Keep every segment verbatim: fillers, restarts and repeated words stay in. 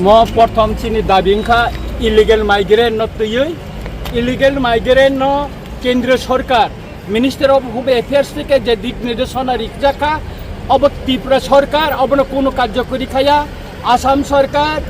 Mo prothom chini dabi wngkha illegal migrant no twiwi, illegal migrant no kendriya sorkar, Minister of Home Affairs theke je dik nirdeshona rijak kha, obo Tripura sorkar obono kono karjokori khaya. Assam sorkar,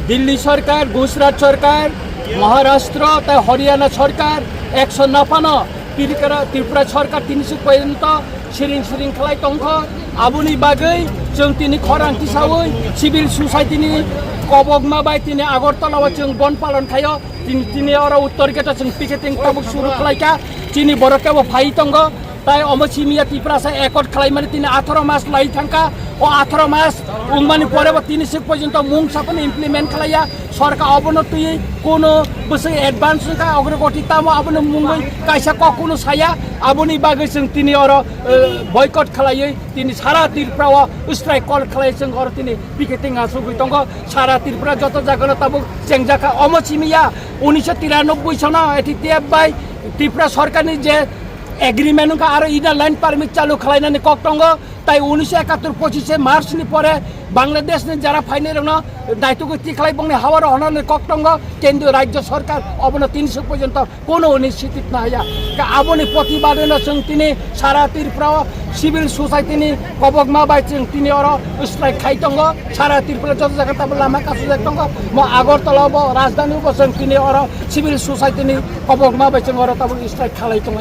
Delhi sorkar, Gujarat sorkar, Maharashtra tai Haryana sorkar action naphano Tripura, Tripura sorkar tini suk porjonto siring siring khlai tongkho. Aboni bagwi chwng tini khorang tisawi civil society ni kobokma bai tini Agartala o chwng bon palon khaio. Tini, tini oro Uttor Gate o chwng picketing tabuk suru khlaikha. Chini borok kebo phai tongo. Tai omo simiya Tiprasa accord khlaimani tini atharo mas lai thangkha. O atharo mas wngmani pore bo tini sik porjonto mung saphano implement khlaiya. Sorkar obono twi kono bwswk advance wngkha, ogrogoti tamo abono mungwi kaisa kok kono saya. Aboni bagwi chwng tini oro, eh, boycott khlaiwi tini sara Tripura o strike call khlai chwng oro tini picketing asugwi tongo. Sara Tripura joto jagano tabuk chengjakha. Omo simiya unisho tiranoboi sono A T T F bai Tripura sorkarni je agreement wngkha, aro inner line permit chalu khlainani kok tongo. Tai unisho ekattor pochise March ni pore Bangladesh ni jara phainai rokno naitugwi tikhlai bongni hawaro honani kok tongo. Kendriya rajya sorkar obono tini suk porjonto kono initiative nahaya. Ka aboni protibadeno chwng tini sara Tripura o civil society ni kobokma bai chwng tini oro strike khai tongo. Sara Tripura joto jaga tabuk lama kasujak tongo. Mo Agartala bo, rajdhani bo chwng tini oro civil society ni kobokma bai chwng oro tabuk strike khalai tongo.